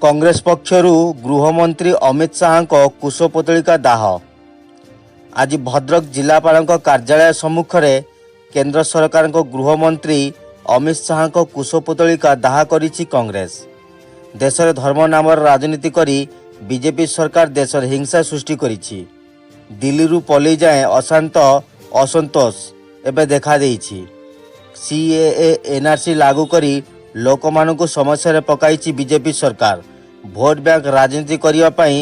କଂଗ୍ରେସ ପକ୍ଷରୁ ଗୃହମନ୍ତ୍ରୀ ଅମିତ ଶାହାଙ୍କ କୁଶପୁତ୍ତଳିକା ଦାହ। ଆଜି ଭଦ୍ରକ ଜିଲ୍ଲାପାଳଙ୍କ କାର୍ଯ୍ୟାଳୟ ସମ୍ମୁଖରେ କେନ୍ଦ୍ର ସରକାରଙ୍କ ଗୃହମନ୍ତ୍ରୀ ଅମିତ ଶାହାଙ୍କ କୁଶପୁତ୍ତଳିକା ଦାହ କରିଛି କଂଗ୍ରେସ। ଦେଶରେ ଧର୍ମ ନାମର ରାଜନୀତି କରି ବିଜେପି ସରକାର ଦେଶରେ ହିଂସା ସୃଷ୍ଟି କରିଛି। ଦିଲ୍ଲୀରୁ ପଲ୍ଲୀ ଯାଏଁ ଅଶାନ୍ତ ଅସନ୍ତୋଷ ଏବେ ଦେଖାଦେଇଛି। ସିଏଏ, ଏନ୍ଆର୍ସି ଲାଗୁ କରି ଲୋକମାନଙ୍କୁ ସମସ୍ୟାରେ ପକାଇଛି ବିଜେପି ସରକାର। ଭୋଟ ବ୍ୟାଙ୍କ ରାଜନୀତି କରିବା ପାଇଁ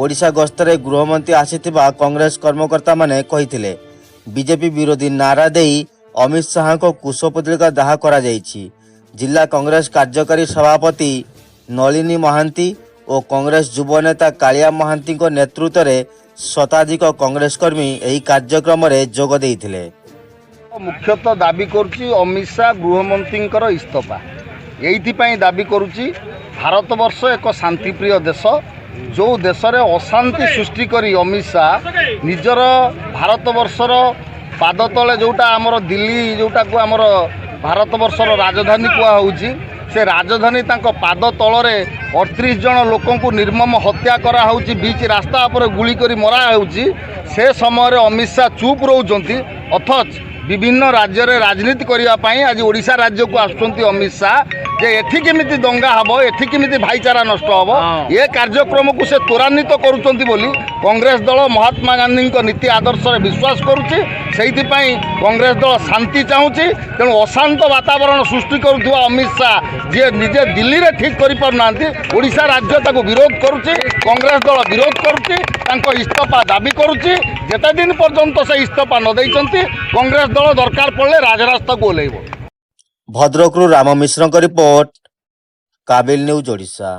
ଓଡ଼ିଶା ଗସ୍ତରେ ଗୃହମନ୍ତ୍ରୀ ଆସିଥିବା କଂଗ୍ରେସ କର୍ମକର୍ତ୍ତାମାନେ କହିଥିଲେ। ବିଜେପି ବିରୋଧୀ ନାରା ଦେଇ ଅମିତ ଶାହାଙ୍କ କୁଶପୁତ୍ତଳିକା ଦାହ କରାଯାଇଛି। ଜିଲ୍ଲା କଂଗ୍ରେସ କାର୍ଯ୍ୟକାରୀ ସଭାପତି ନଳିନୀ ମହାନ୍ତି ଓ କଂଗ୍ରେସ ଯୁବ ନେତା କାଳିଆ ମହାନ୍ତିଙ୍କ ନେତୃତ୍ୱରେ ଶତାଧିକ କଂଗ୍ରେସ କର୍ମୀ ଏହି କାର୍ଯ୍ୟକ୍ରମରେ ଯୋଗ ଦେଇଥିଲେ। ମୁଖ୍ୟତଃ ଦାବି କରୁଛି ଅମିତ ଶାହା ଗୃହମନ୍ତ୍ରୀଙ୍କର ଇସ୍ତଫା। ଏଇଥିପାଇଁ ଦାବି କରୁଛି, ଭାରତବର୍ଷ ଏକ ଶାନ୍ତିପ୍ରିୟ ଦେଶ। ଯେଉଁ ଦେଶରେ ଅଶାନ୍ତି ସୃଷ୍ଟି କରି ଅମିତ ଶାହା ନିଜର ଭାରତବର୍ଷର ପାଦ ତଳେ ଯେଉଁଟା ଆମର ଦିଲ୍ଲୀ, ଯେଉଁଟାକୁ ଆମର ଭାରତବର୍ଷର ରାଜଧାନୀ କୁହାହେଉଛି, ସେ ରାଜଧାନୀ ତାଙ୍କ ପାଦ ତଳରେ 38 ଜଣ ଲୋକଙ୍କୁ ନିର୍ମମ ହତ୍ୟା କରାହେଉଛି, ବିଚ୍ ରାସ୍ତା ଉପରେ ଗୁଳି କରି ମରା ହେଉଛି, ସେ ସମୟରେ ଅମିତ ଶାହା ଚୁପ୍ ରହୁଛନ୍ତି। ଅଥଚ ବିଭିନ୍ନ ରାଜ୍ୟରେ ରାଜନୀତି କରିବା ପାଇଁ ଆଜି ଓଡ଼ିଶା ରାଜ୍ୟକୁ ଆସୁଛନ୍ତି ଅମିତ ଶାହା, ଯେ ଏଠି କେମିତି ଦଙ୍ଗା ହେବ, ଏଠି କେମିତି ଭାଇଚାରା ନଷ୍ଟ ହେବ, ଏ କାର୍ଯ୍ୟକ୍ରମକୁ ସେ ତ୍ୱରାନ୍ୱିତ କରୁଛନ୍ତି ବୋଲି କଂଗ୍ରେସ ଦଳ ମହାତ୍ମା ଗାନ୍ଧୀଙ୍କ ନୀତି ଆଦର୍ଶରେ ବିଶ୍ୱାସ କରୁଛି। ସେଇଥିପାଇଁ କଂଗ୍ରେସ ଦଳ ଶାନ୍ତି ଚାହୁଁଛି। ତେଣୁ ଅଶାନ୍ତ ବାତାବରଣ ସୃଷ୍ଟି କରୁଥିବା ଅମିତ ଶାହା, ଯିଏ ନିଜେ ଦିଲ୍ଲୀରେ ଠିକ୍ କରିପାରୁନାହାନ୍ତି, ଓଡ଼ିଶା ରାଜ୍ୟ ତାକୁ ବିରୋଧ କରୁଛି। କଂଗ୍ରେସ ଦଳ ବିରୋଧ କରୁଛି, ତାଙ୍କ ଇସ୍ତଫା ଦାବି କରୁଛି। ଯେତେ ଦିନ ପର୍ଯ୍ୟନ୍ତ ସେ ଇସ୍ତଫା ନ ଦେଇଛନ୍ତି, କଂଗ୍ରେସ ଦଳ ଦରକାର ପଡ଼ିଲେ ରାଜରାସ୍ତାକୁ ଓହ୍ଲେଇବ। ଭଦ୍ରକରୁ ରାମ ମିଶ୍ରଙ୍କ ରିପୋର୍ଟ, କାବିଲ ନ୍ୟୁଜ୍ ଓଡ଼ିଶା।